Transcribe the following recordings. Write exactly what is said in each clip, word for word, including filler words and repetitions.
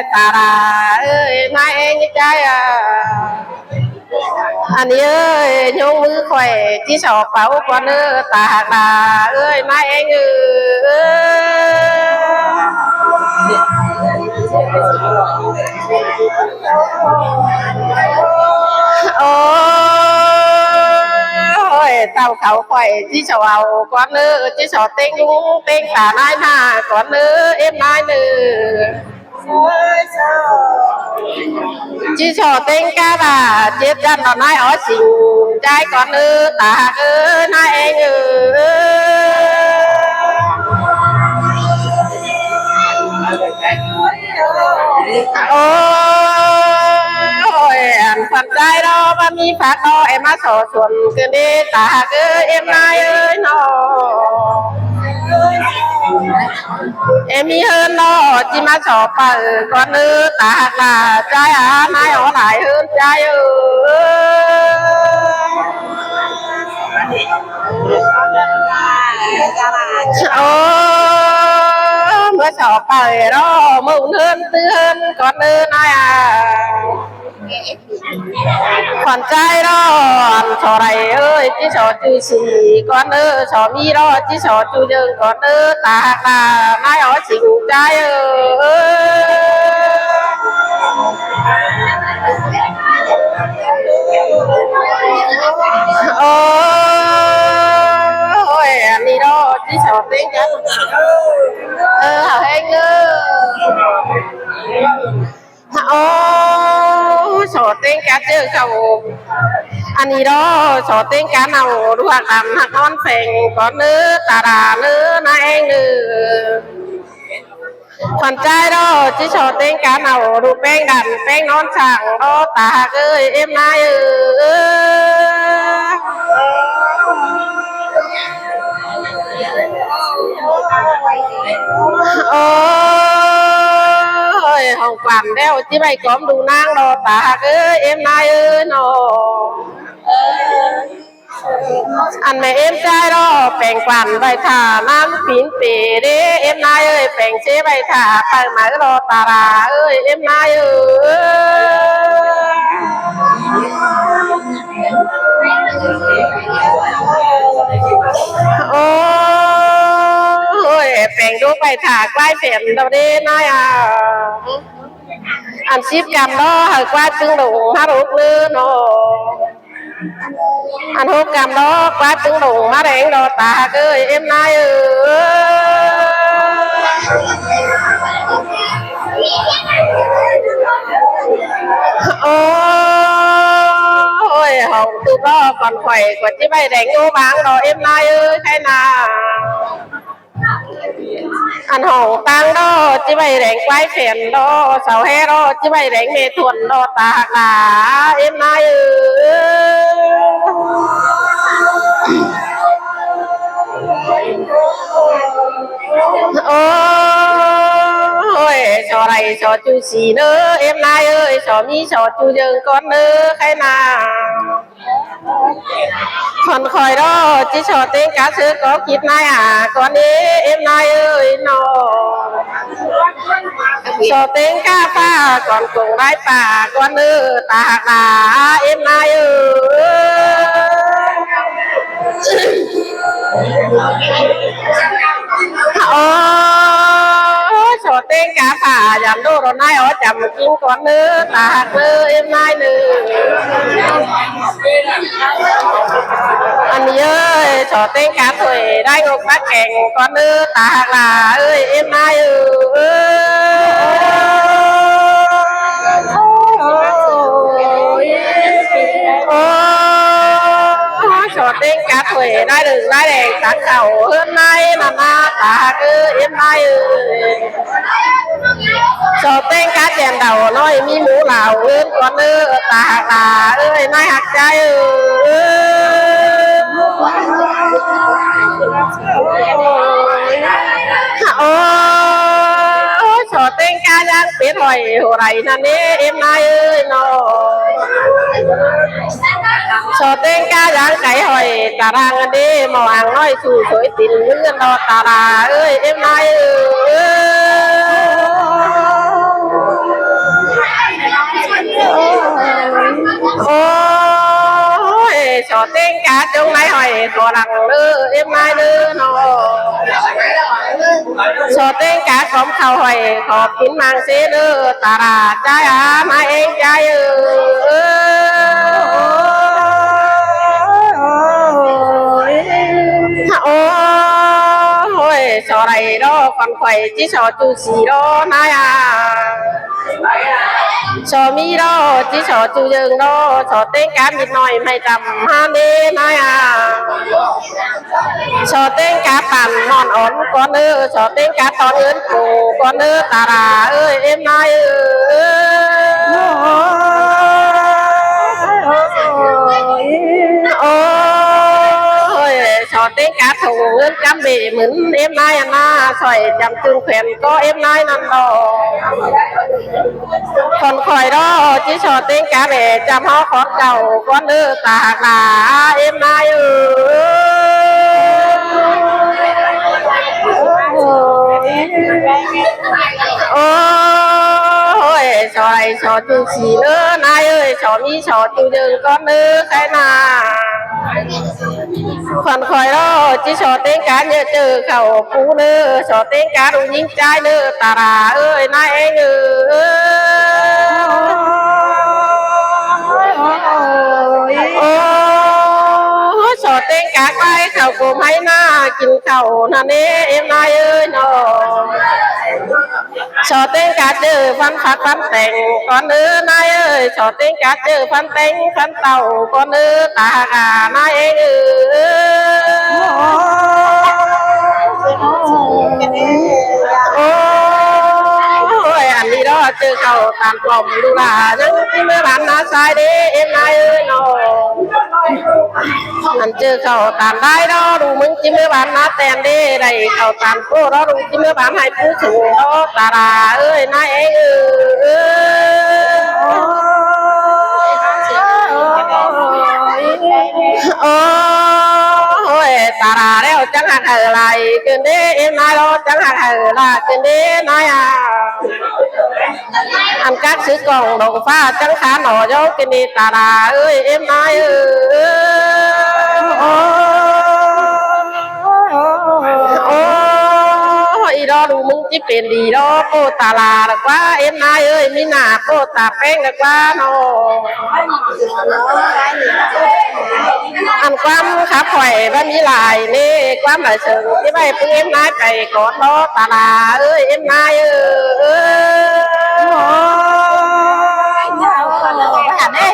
ꞌTa ꞌlạ ơi, ꞌmá ꞌeng ꞌchái a. Ăn ꞌnị ơi, ꞌnhóng ꞌmứ khỏi ꞌchí so páo ꞌcốn ꞌnớ, ꞌtạ ꞌlạ ơi, ꞌmá ꞌeng ơi. Ôi, ꞌtạu khảu khỏi ꞌchí so au ꞌcốn ꞌnớ, ꞌchí so ꞌtếng ꞌlung ꞌtếng ꞌtá ꞌnái ꞌmá ꞌcốn ꞌnớ, ꞌếm ꞌnái ꞌnớ. ꞌChí so ꞌtếng cá ꞌva chếp dăn lo ꞌnái ók sính ꞌchái ꞌcốn ꞌnớ, ꞌtạ ꞌhặc ơi, ꞌnái ꞌeng ơi. Ôi, ăn khuôn ꞌchái ꞌló ꞌmá ꞌmí phák ꞌló ꞌmá so suôn ꞌcứn đé, ꞌtạ ꞌhặc ơi, ꞌếm ꞌnái ơi ꞌnọ. Ê ꞌmí ꞌhướn ꞌnọ ꞌchí ꞌmá so páo ꞌcốn ꞌnớ, ꞌtạ ꞌhặc ꞌlạ ꞌchái a, ꞌnái ók lai ꞌhướn ꞌchái ơi. Ôi, ꞌmá so páo ꞌló ꞌmá ꞌhướn ꞌtứ ꞌhướn ꞌcốn ꞌnớ ꞌnái a. Khuôn ꞌchái ꞌló ăn so đảy ơi, ꞌchí so ꞌchu sí ꞌcốn ꞌnớ, so ꞌmí ꞌló ꞌchí so ꞌchu ꞌdơng ꞌcốn ꞌnớ, ꞌtạ ꞌhặc ꞌlạ ꞌnái ók sính ꞌchái ơi. Ôi, ăn ꞌnị ꞌló ꞌchí so ꞌtếng cá. Ơ, hảư ꞌhếng ơi. Ôi, so ꞌtếng cá ꞌchớ khảu. Ăn ꞌnị ꞌló so ꞌtếng cá nảu, ꞌlụk ꞌhặc đăm ꞌhặc ꞌnón pheng ꞌcốn ꞌnớ, ꞌtạ ꞌlạ ꞌnớ, ꞌnái ꞌeng ꞌnớ. Khuôn ꞌchái ꞌló ꞌchí so ꞌtếng cá nảu, ꞌlụk ꞌpéng đăn ꞌpéng ꞌnón sảng ꞌló, ꞌtạ ꞌhặc ơi, ꞌếm ꞌnái ơi. Ôi, hỏng quản ꞌlẹo ꞌchí ꞌvạy cóm đu ꞌnáng ꞌló, ꞌtạ ꞌhặc ơi, ꞌếm ꞌnái ơi ꞌnọ. Ăn ꞌmẹ ꞌếm ꞌchái ꞌló peng quản ꞌvạy thả ꞌnắm pín pê đé, ꞌếm ꞌnái ơi, peng ꞌchế ꞌvạy thả pay máư ꞌló, ꞌtạ ꞌlạ ơi, ꞌếm ꞌnái ơi. Ôi, peng đúc ꞌvạy thả ꞌquái phén ꞌló đé ꞌnái a. Ăn síp căm ꞌló hảư ꞌquái tứng đủng ꞌmá rốc ꞌnớ ꞌnọ. Ăn hốc căm ꞌló ꞌquái tứng đủng ꞌmá đeng ꞌló, ꞌtạ ꞌhặc ơi, ꞌếm ꞌnái ơi. Ôi, hỏng ꞌtụk ꞌló ꞌcốn khỏi ꞌcọ ꞌchí ꞌvạy đeng ꞌngô báng ꞌló, ꞌếm ꞌnái ơi, khay nả. Ăn hỏng ꞌtáng ꞌló ꞌchí ꞌvạy đeng ꞌquái phén ꞌló, sau ꞌhé ꞌló ꞌchí ꞌvạy đeng ꞌmẹ thuôn ꞌló, ꞌtạ ꞌhặc ꞌlạ, ꞌếm ꞌnái ơi. Ôi, so đảy so ꞌchu sí ꞌnớ, ꞌếm ꞌnái ơi, so ꞌmí so ꞌchu ꞌdơng ꞌcốn ꞌnớ, khay nả. Khuôn khỏi ꞌló ꞌchí so ꞌtếng cá ꞌsớ có kít ꞌnái a, ꞌcốn ꞌnớ, ꞌếm ꞌnái ơi ꞌnọ. So ꞌtếng cá ꞌphạ ꞌcốn cống lai pá ꞌcốn ꞌnớ, ꞌtạ ꞌhặc ꞌlạ, ꞌếm ꞌnái ơi. Ôi, so ꞌtếng cá ꞌphạ dăm đô ꞌló ꞌnái ók chăm kin ꞌcốn ꞌnớ, ꞌtạ ꞌhặc ꞌnớ, ꞌếm ꞌnái ꞌnớ. Ăn ꞌnị ơi, so ꞌtếng cá thôi đảy ốc bát keng ꞌcốn ꞌnớ, ꞌtạ ꞌhặc ꞌlạ ơi, ꞌếm ꞌnái ơi. Ôi, so ꞌtếng cá thôi đảy đơng đảy đeng tắc khảu ꞌhướn ꞌnái ꞌnặn ꞌnạ, ꞌtạ ꞌhặc ơi, ꞌếm ꞌnái ơi. So ꞌtếng cá chẻn đảu ꞌnọi ꞌmí mú lảu ꞌhướn ꞌcốn ꞌnớ, ꞌtạ ꞌhặc ꞌlạ ơi, ꞌnái ꞌhặc ꞌchái ơi. Ôi, so ꞌtếng cá ꞌdáng pết hỏi hô đảy ꞌnặn ꞌnớ, ꞌếm ꞌnái ơi ꞌnọ. So ꞌtếng cá ꞌdáng cáy hỏi ꞌtạ đang ꞌnặn đé, ꞌmo ang ꞌnọi su sối tin ꞌmứ ꞌnặn ꞌnọ, ꞌtạ ꞌlạ ơi, ꞌếm ꞌnái ơi. ꞌchớ ꞌnái hỏi ꞌcọ lăng ꞌlớ ꞌếm ꞌnái ꞌlớ ꞌnọ. So ꞌtếng cá khóm khảu hỏi khóp kín mang ꞌsớ ꞌlớ ta ra ꞌchái a ꞌnái ꞌéng ꞌchái ơ. Ôi, so đảy đó, ꞌcốn khỏi ꞌchí so ꞌchu sí đó ꞌnái a. So ꞌmí đó, ꞌchí so ꞌchu ꞌdớng đó, so ꞌtếng cá mịt ꞌnọi ꞌmạy chăm ꞌhán đế ꞌnái a. So ꞌtếng cá păn ꞌmọn ón ꞌcốn ơ, so ꞌtếng cá tón ứn phủ ꞌcốn ơ, ta ra ơi, ꞌếm ꞌnái ơ. Ôi, so ꞌtếng cá thủng ứn cắm bể mứn, ꞌếm ꞌnái ăn ꞌna, sỏi chăm tung khen có ꞌếm ꞌnái ꞌnặn đó. ꞌCốn khỏi đó, ꞌchí so ꞌtếng cá mẹ chăm hó khót cảu ꞌcốn ơ, ta hạc là ꞌếm ꞌnái ơ. Ôi, so đảy so ꞌchu sí ꞌlớ ꞌnái ơi, so ꞌmí so ꞌchu ꞌdớng ꞌcốn ơ, ꞌkhái ꞌna. ꞌCốn khỏi đó, ꞌchí so ꞌtếng cá ꞌnhá ꞌchớ khảu pú ꞌnớ, so ꞌtếng cá đu ꞌnhính ꞌchái ꞌnớ, ta ra ơi, ꞌnái ꞌéng ơ. Ôi, so ꞌtếng cá ꞌquái khảu cốm ꞌháy ꞌná kin khảu ꞌnặn ꞌnế, ꞌếm ꞌnái ơi ꞌnọ. So ꞌtếng cá ꞌchớ ꞌphắn phắt ꞌphắn teng ꞌcốn ơ ꞌnái ơi, so ꞌtếng cá ꞌchớ ꞌphắn teng ꞌphắn tảu ꞌcốn ơ, ta hạc à ꞌnái ꞌéng ơ. Ôi, ăn đi đó, ꞌchớ khảu ꞌtan pom đu la ꞌnhắng ꞌchí ꞌmứa bán ꞌná sai đế, ꞌếm ꞌnái ơi ꞌnọ. Ăn ꞌchớ khảu ꞌtan đai đó, đu ꞌmứng ꞌchí ꞌmứa bán ꞌná ten đế, đảy khảu ꞌtan ꞌpộ đó, đu ꞌchí ꞌmứa bán hai pú sung đó, ta ra ơi, ꞌnái ꞌéng ơ. Ôi, ta ra ꞌlẹo chắng hạc hảư lai ꞌcứn đế, ꞌếm ꞌnái đó chắng hạc hảư lai ꞌcứn đế ꞌnái a. Ăn các sứ cỏng đồng pha chắng khá nỏ dấu ꞌcứn đế, ta ra ơi, ꞌếm ꞌnái ơ. Ôi, ꞌí đó đu ꞌmứng ꞌchí pên đi đó, ꞌpộ ta la ꞌlạ ꞌquá, ꞌếm ꞌnái ơi, ꞌmí ꞌna ꞌpộ ta ꞌpéng ꞌlạ ꞌquá ꞌnọ. Ăn ꞌquám khắp khỏi ꞌva ꞌmí lai ꞌnế, ꞌquám lai sương ꞌchí ꞌvạy ꞌpứng ꞌếm ꞌnái pay cón đó, ta la ơi, ꞌếm ꞌnái ơ. Ôi, ꞌmạy hẳn ꞌnế.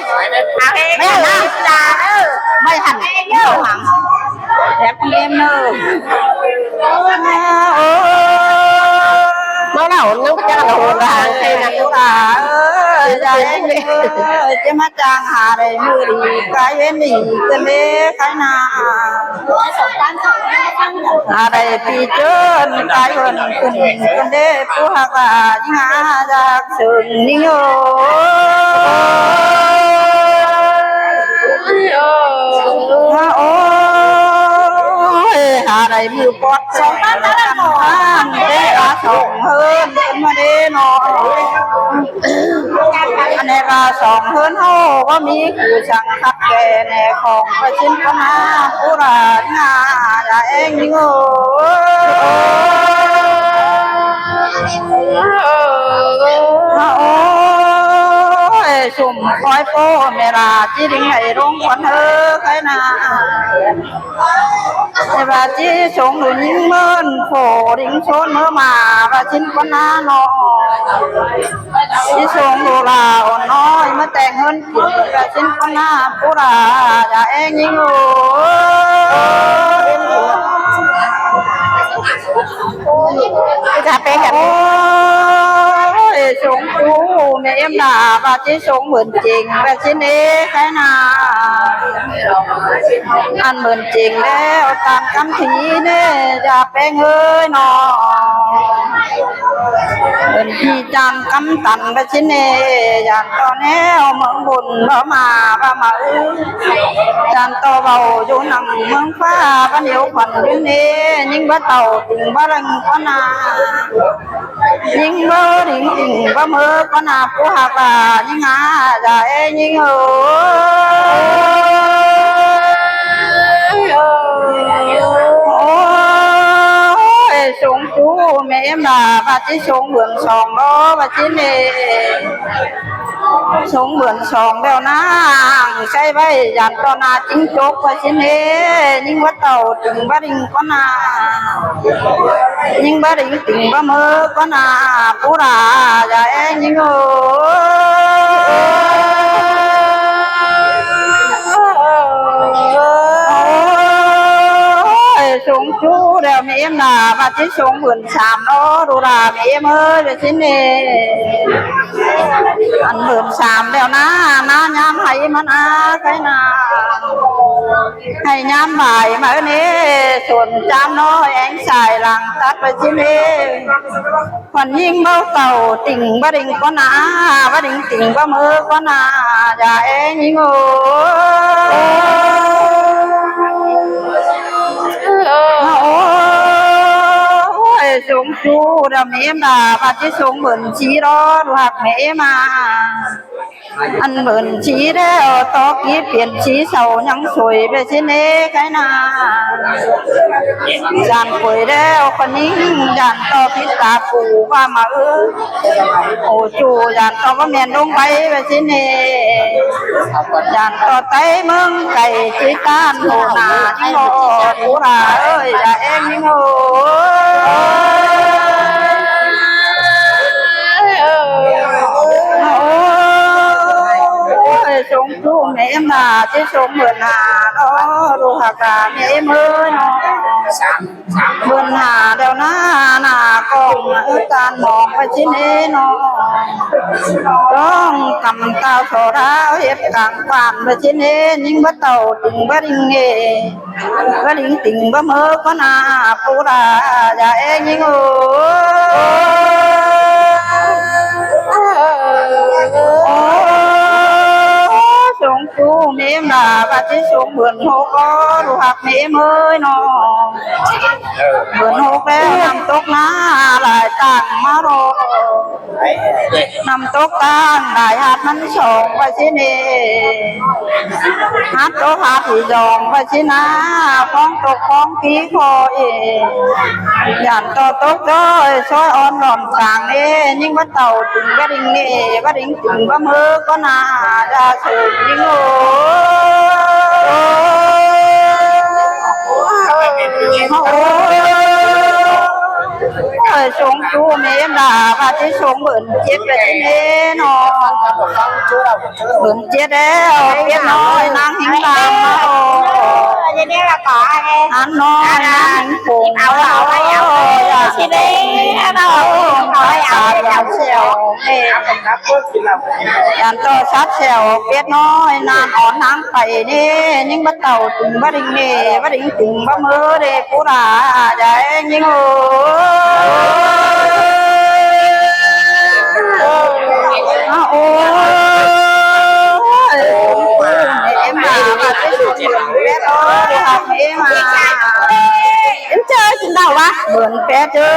ꞌMạy hẳn ꞌnế. ꞌMạy hẳn ꞌnế. Đẹp con em ơi. Ôi. Nó là ổn, nó chắc là ổn là hàng khay nè. Ôi, ôi, da em ơi, ꞌchí ꞌmá chang ha đảy ꞌmự đi, ꞌkhái ꞌvến đi, ꞌcứn đế, ꞌkhái ꞌna. Ha đảy ꞌpi ꞌchơn, ꞌkhái ꞌhướn, ꞌcứn, ꞌcứn đế, pú hạc ꞌva, ꞌnhính ha, hák sương ꞌnhính ơ. Ôi, ha đảy ꞌmự ꞌpọt song ꞌtáng ꞌtáng ꞌtáng, đế a song ꞌhướn, ꞌcứn ꞌmá đế ꞌnọ. Ăn ꞌnẹ ꞌva song ꞌhướn ꞌháu, ꞌva ꞌmí phủ săng khắt khe ꞌnẹ khong ꞌva ꞌsịn ꞌcọ ꞌna, pú đa ꞌna, da ꞌéng ꞌnhính ơ. Ôi, sum khói ꞌpộ ꞌmẹ đa ꞌchí đin đảy ꞌlống ꞌquán ơ, ꞌkhái ꞌna. ꞌVa ꞌchí sống đu ꞌnhính ꞌmớn, phổ đin sốn ꞌmớ ꞌma, ꞌva ꞌsịn ꞌcọ ꞌna ꞌnọ. ꞌChí sống đu la ôn ꞌnọi, ꞌmá teng ꞌhướn kin, ꞌva ꞌsịn ꞌcọ ꞌna, pú đa, da ꞌéng ꞌnhính ơ. Ôi, sống cu, ꞌmẹ ꞌếm đa, ꞌva ꞌchí sống bươn chêng, ꞌva ꞌsịn ê, ꞌkhái ꞌna. Ăn bươn chêng ꞌlẹo, ꞌtan ꞌcắm thí ꞌnê, da ꞌpéng ơi ꞌnọ. Bươn thí ꞌtan ꞌcắm tăn ꞌva ꞌsịn ê, dản ꞌto ꞌnéo ꞌmướng bun ꞌva ꞌma, ꞌva ꞌma ư. Dản ꞌto ꞌvạu dú nẳng ꞌmướng ꞌphạ, ꞌva ꞌnéo khuôn ꞌdứ ꞌnê, ꞌnhính ꞌva tảu tứn ꞌva lăng ꞌcọ ꞌna. ꞌNhính ꞌva đin tứn ꞌva ꞌmớ ꞌcọ ꞌna, pú hạc ꞌva ꞌnhính ha, da ꞌéng ꞌnhính ơ. Mẹ em đa, ꞌva ꞌchí sống bươn song lo, ꞌva ꞌchí ꞌnị. Sống bươn song ꞌlẹo ꞌnáng, sai ꞌvạy dản ꞌto ꞌna ꞌchính chốp, ꞌva ꞌchí ꞌnị. ꞌNhính báu tảu tỉnh báu đin ꞌcọ ꞌna. ꞌNhính báu đin tỉnh báu ꞌmớ ꞌcọ ꞌna. Pú đa, da ꞌeng ꞌnhính ơ. Ôi, sống ꞌchu đeo mẹ em đa, ꞌva ꞌchí sống bươn sam lo, đu đa mẹ em ơi, ꞌva ꞌchí ꞌnị. Ăn bươn sam ꞌlẹo ꞌnáng, ꞌnáng ꞌnhám hảư ꞌmắn a, ꞌkhạy ꞌna. Hảư ꞌnhám ꞌvạy ꞌmá ꞌnị, sôn ꞌchám ꞌnọi ꞌeng sai lăng tắt, ꞌva ꞌchí ꞌnị. Khuôn ꞌnhính báu tảu tỉnh báu đin ꞌcọ ꞌna, báu đin tỉnh báu ꞌmớ ꞌcọ ꞌna, da ꞌeng ꞌnhính ơ. Ôi, sống ꞌchu đeo mẹ em đa, ꞌva ꞌchí sống bươn ꞌchí lo, đu ꞌhặc mẹ em a. Ăn bươn ꞌchí đeo, ꞌto kí piến ꞌchí sau ꞌnhắng sôi, ꞌva ꞌchí ꞌnị, ꞌkhạy ꞌna. Dản quay đeo, khuôn ꞌnhính dản ꞌto pít ta phủ, ꞌva ꞌmá ư. Ổ ꞌchu dản ꞌto báu ꞌmen ꞌlống bay, ꞌva ꞌchí ꞌnị. Dản ꞌto ꞌTáy ꞌmướng cay ꞌchí ꞌtan hô ꞌna ꞌnhính ơ, pú đa ơi, da ꞌeng ꞌnhính ơ. Ôi, sống ꞌchu mẹ em đa, ꞌchí sống bươn ha lo, đu ꞌhặc đa mẹ em ơi ꞌnọ. Bươn ha ꞌlẹo ꞌnáng, ꞌna cỏng ư ꞌtan mong, ꞌva ꞌchí ꞌnị ꞌnọ. Cỏng căm tao so đao hiếp cang quan, ꞌva ꞌchí ꞌnị, ꞌnhính báu tảu tỉnh báu đin ꞌnị. Báu đin tỉnh báu ꞌmớ ꞌcọ ꞌna, pú đa, da ꞌeng ꞌnhính ơ. Ôi, sống ꞌchu mẹ em đa, ꞌva ꞌchí sống bươn hốc ꞌcọ, đu ꞌhặc mẹ em ơi ꞌnọ. Bươn hốc ꞌlẹo ꞌnặm tốc ꞌná lai tang ꞌmá ꞌnọ. ꞌNặm tốc tang lai hák ꞌmắn song, ꞌva ꞌchí ꞌnị. Hák tốc hák ꞌnị song, ꞌva ꞌchí ꞌna. Khong tốc khong kí khoi. Dản ꞌto tốc ꞌchoi ꞌchoi ón lom tang ꞌnị. ꞌNhính báu tảu tỉnh báu đin ꞌnị, báu đin tỉnh báu ꞌmớ ꞌcọ ꞌna, da sương ꞌnhính ơ. Ôi, sống ꞌchu mẹ em đa, ꞌva ꞌchí sống bươn chết, ꞌva ꞌchí ꞌnị ꞌnọ. Bươn chết đeo, piến ꞌnọi ꞌnáng ꞌhính lam ꞌnọ. Ăn ꞌnọi ꞌnáng ꞌhính pông ꞌnọ. Dản ꞌto sắp sẻo, piến ꞌnọi ꞌnáng ón ꞌnáng pay ꞌnị, ꞌnhính báu tảu tỉnh báu đin ꞌnị, báu đin tỉnh báu ꞌmớ ꞌnị, pú đa, da ꞌeng ꞌnhính ơ. Ôi, em đa, ꞌva ꞌchí sống bươn pét ꞌnọ, đu ꞌhặc mẹ em a. Em ꞌchớ ꞌchí đao ꞌva bươn pét ꞌchớ,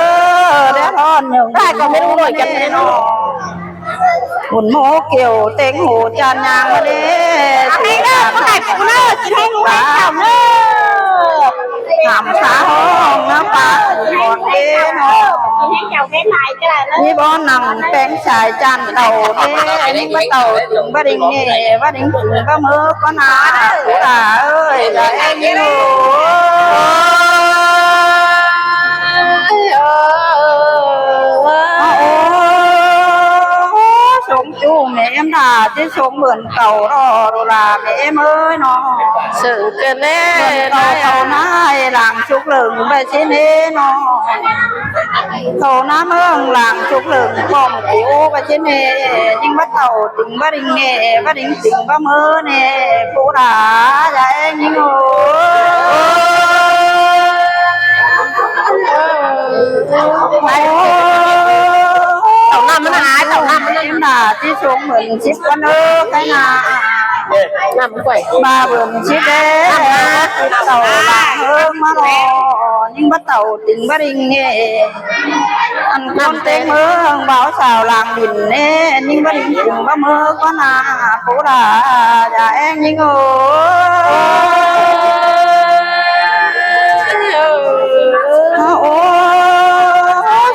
đéo ꞌhọn ꞌnưng. Ai, ꞌcọ ꞌmí ꞌlung ꞌnọi căn ꞌnị ꞌnọ. Bươn ꞌmô kiêu têng hô chan ꞌnhang ꞌmá ꞌnị. Ăn ꞌhếng ꞌnớ, ꞌcọ ꞌhại ꞌcọ ꞌnớ, ꞌchí ꞌhếng ꞌmá ꞌnớ. Hảm xá ꞌhóng ꞌnớ, pá ꞌcọ ꞌnị ꞌnọ. ꞌNhính báu nẳng péng sai chan tảu ꞌnị, ꞌnhính báu tảu tỉnh báu đin ꞌnị, báu đin tỉnh báu ꞌmớ ꞌcọ ꞌna, pú đa ơi, da ꞌeng ꞌnhính ơ. Ôi, sống ꞌchu mẹ em đa, ꞌchí sống bươn tảu lo, đu đa mẹ em ơi ꞌnọ. Sương ꞌcọ ꞌlé, bươn tảu ꞌnái, tảu ꞌnái lăng súc lưng, ꞌva ꞌchí ꞌnị ꞌnọ. Tảu ꞌná ꞌmướng lăng súc lưng pom kiu, ꞌva ꞌchí ꞌnị, ꞌnhính báu tảu tỉnh báu đin ꞌnị, báu đin tỉnh báu ꞌmớ ꞌnị, pú đa, da ꞌeng ꞌnhính ơ. Tảu ꞌnặm ꞌmắn ải, tảu ꞌnặm ꞌmắn ải, ꞌchí sống bươn síp ꞌcọ ꞌnớ, ꞌkhạy ꞌna. ꞌNặm quay. ꞌVa bươn síp đé. Tảu lăng ꞌmướng ꞌmá ꞌnọ, ꞌnhính báu tảu tỉnh báu đin ꞌnị. Ăn ꞌcốn têng ꞌmướng báu sao lăng đin ꞌnị, ꞌnhính báu đin tỉnh báu ꞌmớ ꞌcọ ꞌna, pú đa, da ꞌeng ꞌnhính ơ. Ôi,